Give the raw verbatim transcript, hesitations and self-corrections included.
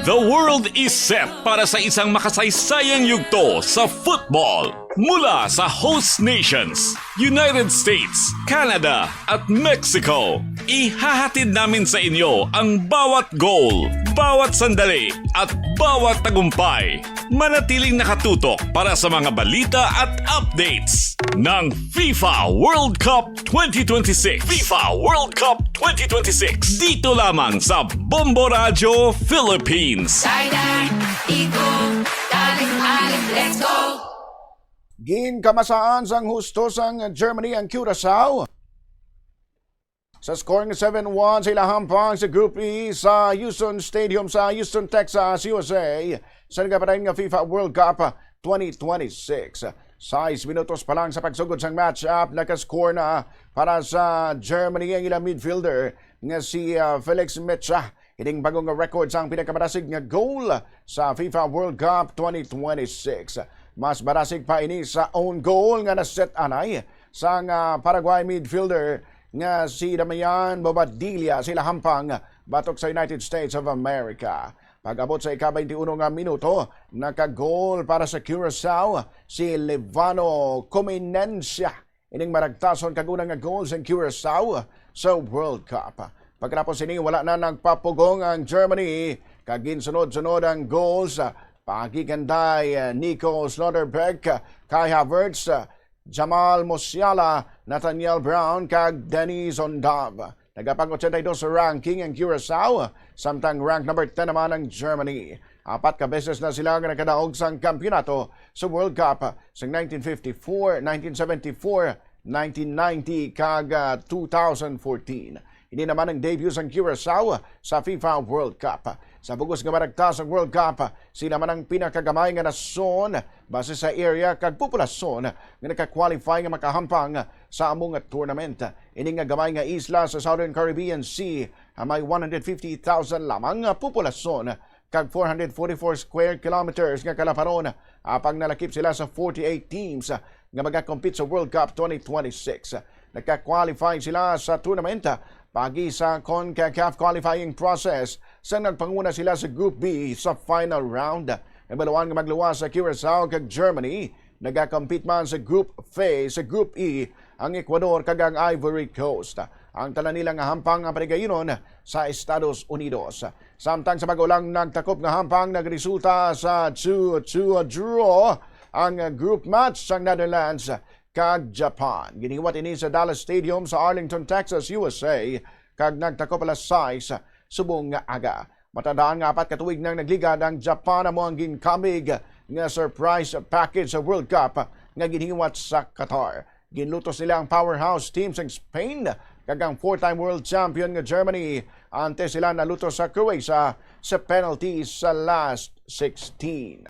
The world is set para sa isang makasaysayang yugto sa football. Mula sa host nations, United States, Canada, at Mexico, ihahatid namin sa inyo ang bawat goal, bawat sandali, at bawat tagumpay. Manatiling nakatutok para sa mga balita at updates ng FIFA World Cup twenty twenty-six. FIFA World Cup twenty twenty-six. Dito lamang sa Bombo Radyo Philippines. Sideline, iko, galing, aling, let's go! Ginkamasaan sang husto sang Germany ang Curaçao. Sa score nga seven one sa ila hampang sa Group E sa Houston Stadium sa Houston, Texas, U S A, sa nagapadayon nga FIFA World Cup twenty twenty-six. Sais minutos pa lang sa pagsugod sang match-up, nakascore na para sa Germany ang ilang midfielder nga si, ah, Felix Metsah. Ining bag-o nga record sang pinakamarasig nga goal sa FIFA World Cup twenty twenty-six. Mas marasig pa ini sa own goal nga naset anay sang, ah, Paraguay midfielder nga si Damian Bobadilla sa ila hampang batok sa United States of America. Pag-abot sa ika-twenty-uno nga minuto, nakagol para sa Curaçao si Levano Cuminencia. Ining maragtason kag una nga goal sang Curaçao sa World Cup. Pagkatapos sini, wala na nagpapugong ang Germany, kag ginsunod-sunod ang goals, paagi kanday Nico Schlotterbeck, Kai Havertz, Jamal Musiala, Nathaniel Brown, kag Dani Zondav. Nagapang-ochenta y dos ranking ang Curaçao, samtang rank number ten naman ang Germany. Apat ka beses na sila nga nakadaog sang kampiyonato sa World Cup, sang nineteen fifty-four, nineteen seventy-four, nineteen ninety, kag, ah, two thousand fourteen. Ini naman ang debut sang Curaçao sa FIFA World Cup. Sa bug-os nga maragtas sang World Cup, sila man ang pinakagamay nga nasyon base sa area kag populasyon nga naka-qualify nga makahampang sa amo nga tournament. Ini nga gamay nga isla sa Southern Caribbean Sea, ah, may one hundred fifty thousand lamang nga populasyon kag four hundred forty-four square kilometers nga kalaparon, apang nalakip sila sa forty-eight teams nga magakompete sa World Cup twenty twenty-six. Nagka-qualify sila sa tournament paagi sa CONCACAF qualifying process, sang nagpanguna sila sa Group B sa final round. Nabaluan nga magluwas sa Curaçao kag Germany. Nagakompete man sa Group F, sa Group E, ang Ecuador kag ang Ivory Coast. Ang tanan nila nga hampang ang paligayunon sa Estados Unidos. Samtang sa bag-o lang nagtakop nga hampang, nagresulta sa two two draw ang group match sang Netherlands kag Japan. Ginhiwat ini sa Dallas Stadium sa Arlington, Texas, U S A, kag nagtakop alas sais subong nga aga. Matandaan nga apat ka tuig nang nagligad ang Japan amo ang ginkambig nga surprise package sa World Cup nga ginhiwat sa Qatar. Ginlutos nila ang powerhouse team sang Spain kag ang four-time world champion nga Germany, antes sila nalutos sa Croatia sa penalties sa last sixteen.